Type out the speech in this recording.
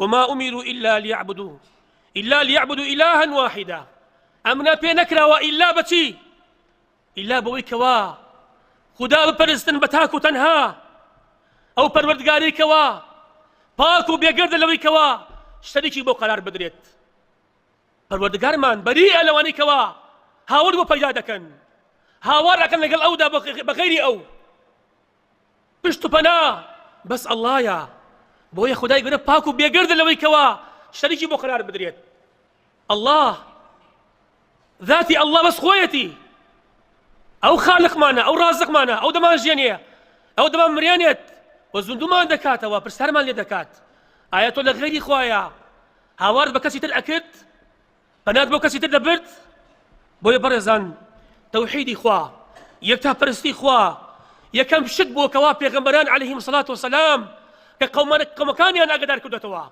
وما أمروا إلا ليعبدوا إلا ليعبدوا إلها واحدا ئەمنا پێ نەکراوە ئیلا بەچی ئیلا بەوەی کەوا خودا بپەرستن بە تاک و تەنها ئەو پەروەردگاری کەوا پاک و بێگەردە لەوەی کەوا شەریکی بۆ قەرار بدرێت پەروەردگارمان بەریئە لەوانەی کەوا هاوار بۆ پەیدا دەکەن هاوار ئەکەن لەگەڵ ئەودا بە غەیری ئەو پشت و پەنا بەس ئەڵڵایە بۆیە خدای گەورە پاک و بێگەردە لەوەی کەوا شەریکی بۆ قەرار بدرێت ئەڵڵا ذاتی ئەڵڵا بەس خۆیەتی ئەو خالقمانە ئەو ڕازقمانە ئەو دەمان ژێنێ ئەو دەمان مرێنێت و زیندومان دەکاتەوە پرسیارمان لێ دەکات ئایا تۆ لە غەیری خوایە هاوارت بە کەسی تر ئەکرد؟ پەنات بۆ کەسی تر دەبرد؟ بۆیە بەڕێزان تەوحیدی خوا یەکتاپەرستی خوا یەکەم شت بووە کەوا پێغەمبەران عەلەیهیم سەڵات وسەلام کە قەومەکانیان ئاگادار کردوێتەوە.